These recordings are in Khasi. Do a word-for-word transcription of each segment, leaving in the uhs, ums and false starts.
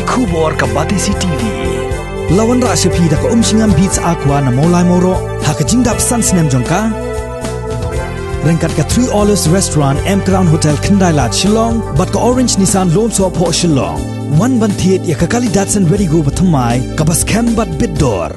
Khubor ka Batesi T V. La wanrah sha phi da ka Umshngam Beats Aqua na Mawlai Mawroh ha ka jingdap san snem jong ka. Ryngkat ka Three Olives Restaurant, M Crown Hotel, Khyndai Lad, Shillong, bad ka Orange Nissan Lum Sohphoh, Shillong. Wan ban thied ïa ka kali Datsun Redi-GO bathymmai kaba skhem bad bit dor.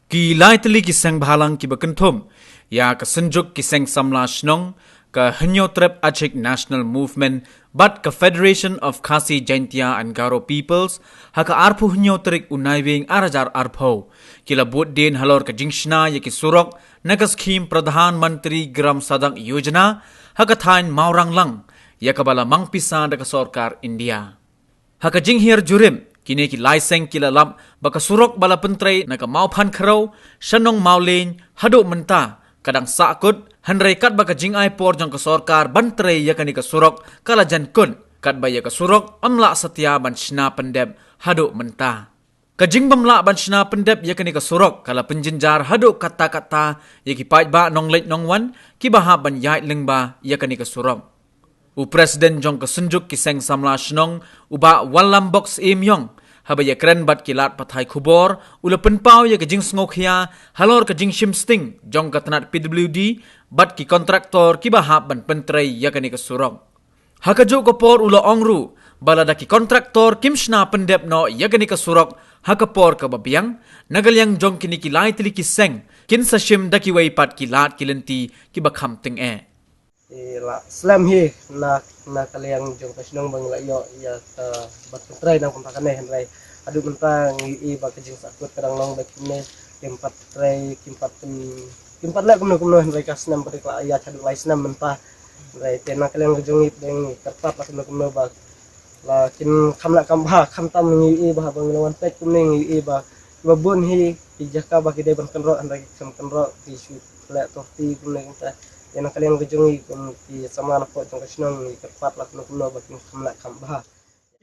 Ki lai tylli ki seng bhalang kiba kynthup ïa ka Synjuk ki Seng Samla Shnong, ka Hynñiewtrep Achik National Movement bad ka Federation of Khasi Jaintia and Garo Peoples, ha ka arphew hynñiew tarik u Naiwieng ar hajar arphew, ki la bud dien halor ka jingshna ïa ki surok na ka skhim Pradhan Mantri Gram Sadak Yojana ha ka thaiñ Mawranglang, ïa kaba la mang pisa da ka sorkar India. Ha ka jinghiar jurip, kine ki lai seng ki la lap ba ka surok ba la pyntrei na ka Mawphankhraw sha Nongmawleiñ haduh mynta ka dang sahkut, hynrei katba ka jingai por jong ka sorkar ban trei ïa kane ka surok ka la jan kut, katba ïa ka surok ym lah satia ban shna pyndep haduh mynta. Ka jingbym lah ban shna pyndep ïa kane ka surok ka la pynjynjar haduh katta katta ïa ki paidbah nongleit nongwan kiba hap ban ïaid lyngba ïa kane ka surok. U President jong ka Synjuk ki Seng Samla Shnong, u Bah Wallam Box Im Yong, haba ïakren bad ki lad pathai khubor, u la pynpaw ïa ka jingsngewkhia halor ka jingshim sting jong ka tnat P W D bad ki kontraktor kiba hap ban pyntrei ïa kane ka surok. Ha kajuh ka por u la ong ruh ba lada ki kontraktor kim shna pyndep noh ïa kane ka surok ha ka por kaba biang, na ka liang jong kine ki lai tylli ki seng kin sa shim da kiwei pat ki lad ki lynti kiba kham tyngeh. Te la slem hi na, na ka liang jong ka shnong ba ngi la ïoh ïa ka ban pyntrei na kumta kane, hynrei haduh mynta ngi ïohi ba ka jingsahkut ka dang long beit kumne, kim pat trei, kim pat pyn, kim pat leh kumno kumno, hynrei ka snem pat ka la ïaid haduh lai snem mynta. Hynrei te na ka liang ka jong ngi te ngi kyrpad la kumno kumno ba la kin kham leh kham bha, khamtam ngi ïohi ba haba ngi la wan peit kumne ngi ïohi ba kiba bun hi ki jaka ba ki dei ban kynroh, hynrei ki khlem kynroh, ki shu leh torti kumne kumta. Ïa na ka liang ka jong ngi kum ki samla na pdeng jong ka shnong ngi kyrpad la kumno kumno ba kin kham leh kham bha.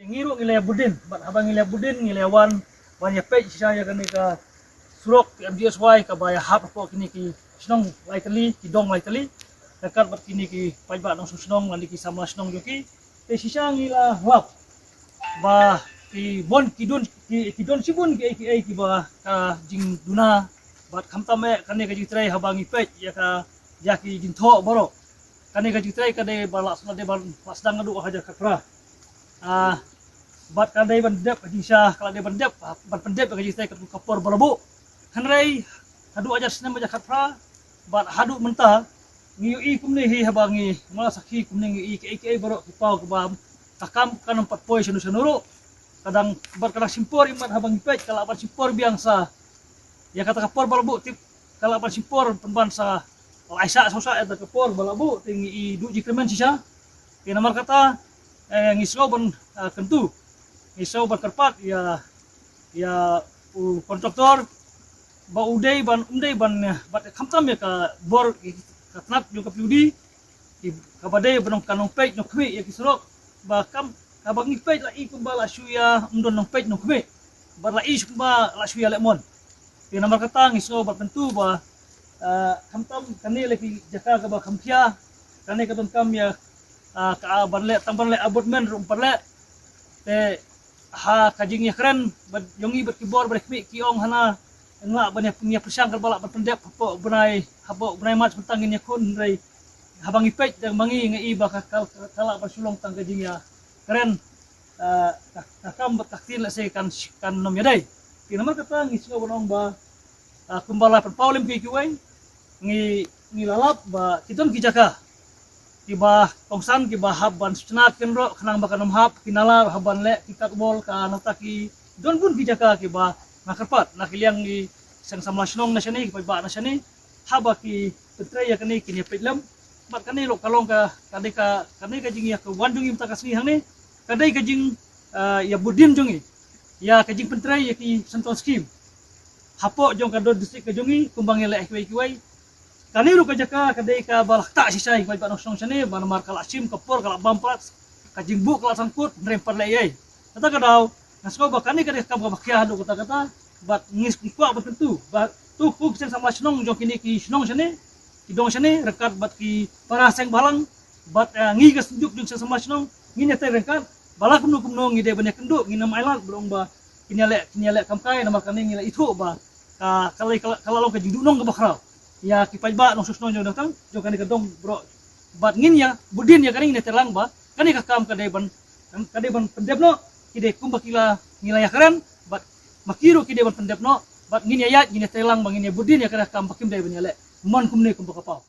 Ngi ruh ngi la bud dien, bad haba ngi la bud dien ngi la wan ban ïa peit shisha ïa kane ka surok P M G S Y kaba ïahap hapoh kine ki shnong lai tylli, ki dong lai tylli, ryngkat bad kine ki paidbah nongshong shnong lane ki samla shnong jong ki. Te shisha ngi la lap ba ki bun ki don, ki, ki don shibun kiei kiei kiba ka jingduna, bad khamtam eh kane ka jingtrei haba ngi peit ïa ka, ïa ki jingthoh baroh. Kane ka jingtrei ka dei ba la, la dei ban la sdang naduh ha ka khatphra. Ah, bad ka dei ban dep ka jingshisha, ka la dei ban dep, ban pyndep ka jingtrei ka, ka por ba la buh. Hynrei haduh hajar snem hajar khatphra bad haduh mynta ngi ïohi kumne hi, haba ngi, nga la sakhi kumne, ngi ïohi kiei kiei baroh ki paw kiba ka kam kam pat poi shano shano ruh. Ka dang, bad ka dang shim por, imat haba ngi peit ka lah ban shim por biang sa. Ïa kata ka por ba la buh, tip, ka lah ban shim por pynban sa lai shah saw shah ïa kata ka por ba la buh, te ngi ïohi duh jingkyrmen shisha. Te namar kata, eh, ngi sngew ban, ah, kyntu, ngi sngew ban kyrpad ïa, ïa u kontraktor ba u dei ban, um dei ban, eh, bad khamtam ïa ka bor, ka tnat jong ka P W D, ki, kaba dei ba nong, ka nongpeit nongkhmih ïa ki surok, ba kam, kaba ngi peit la i kumba la shu ïa, ym don nongpeit nongkhmih, bad la i shu kumba la shu ïa leh mon. Te namar kata ngi sngew ban kyntu ba, eh, khamtam kane la ki jaka kaba kham khia, kane ka donkam ïa, ah, ka ban leh, tang ban leh abutment ruh ym pat leh. Te ha ka jingïakren bad jong ngi bad ki bor bad khmih ki ong hana, nga ban ïa, ïa pyrshang kaba lah ban pyndep hapoh bnai, hapoh bnai March mynta ngin ïakhun, hynrei haba ngi peit da ma ngi ngi ïohi ba ka, ka, ka lah ban shu long tang ka jingïakren, ah, ka, ka kam bad ka ktien lehse kan, kan nym ïadei. Te namar kata ngi sngew ban ong ba, ah, kumba la pynpaw lem kiwei kiwei, ngi, ngi la lap ba ki don ki jaka kiba kongsan kiba hap ban shna kynroh khnang ba kan ym hap ki nala hap ban leh ki katwall, ka nangta ki don bun ki jaka kiba nga kyrpad na ki liang ki seng samla shnong na shane, ki paidbah na shane, haba ki pyntrei ïa kane kin ïa peit lem. Bad kane ruh ka long ka, ka dei ka, kane ka jingïa ka wan jong ngi mynta ka sngi hangne ka dei ka jing, ah, ïa bud dien jong ngi ïa ka jingpyntrei ïa ki central scheme hapoh jong ka dor district ka jong ngi kumba ngi leh kiwei kiwei. Kane ruh ka jaka ka dei kaba la ktah shisha ïa ki paidbah nongshong shane, ba namar ka la shim ka por, ka la bam pat, ka jingbuh ka la sangkut, hynrei ym pat leh ei ei. Kata ka daw nga sngew ba kane ka dei ka kam kaba khia haduh katta katta. Bad ngi kwah ban kyntu ba to, ko ki seng samla shnong jong kine ki shnong shane, ki dong shane, ryngkat bad ki para seng bhalang, bad, eh, ngi ka Synjuk jong seng samla shnong ngin ïatrei ryngkat Ba la kumno kumno ngi dei ban ïakynduh, ngin ym ailad ba long ba kin ïaleh, kin ïaleh kam kai, namar kane ngi la ithuh ba ka, ka la, ka la, ka la long ka jingduhnong kaba khraw ïa ki paidbah nongshong shnong jong Dongtang, jong kane ka dong baroh. Bad ngin ïa bud dien ïa kane, ngin ïatei lang ba kane ka kam ka dei ban, ka dei ban pyndep noh. Ki dei kumba ki la, ngi la ïakren, bad ma ki ruh ki dei ban pyndep noh, bad ngin ïa ïaid, ngin ïatei lang ba ngin ïa bud dien ïa kane ka kam ba kim dei ban ïaleh man kumne kumba ka paw.